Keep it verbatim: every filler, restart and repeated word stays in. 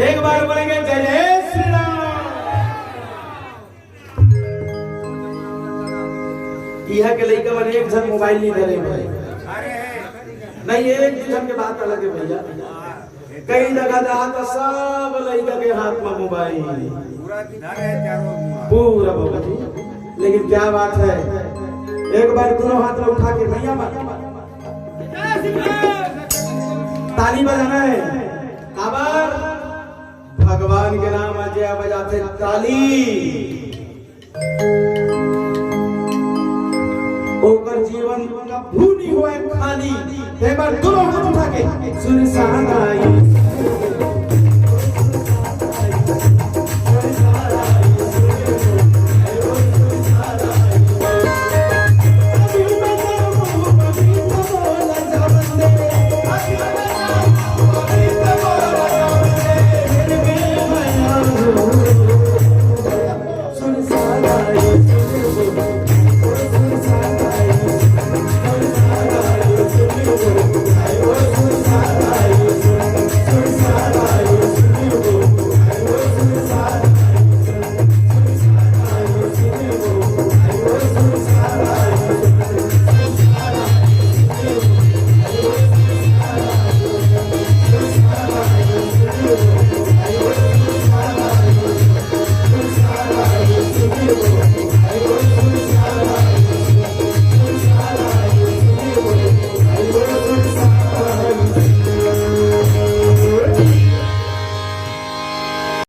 एक बार बोलेंगे, जय जय श्री राम। इहाँ के लइका मन एक झन मोबाइल नहीं धरे भाई। नहीं, एक दू झन के बात अलग है भैया। कई जगह जात सब लइका के हाथ में मोबाइल। पूरा बाबा जी, लेकिन क्या बात है, एक बार दोनों हाथ में उठा के भैया मन ताली बजाना है। काबर? भगवान के नाम अजय बजाथे ताली। ओकर जीवन कभू नहीं होए खाली। एक बार दोनों हाथ उठा के सुरसाना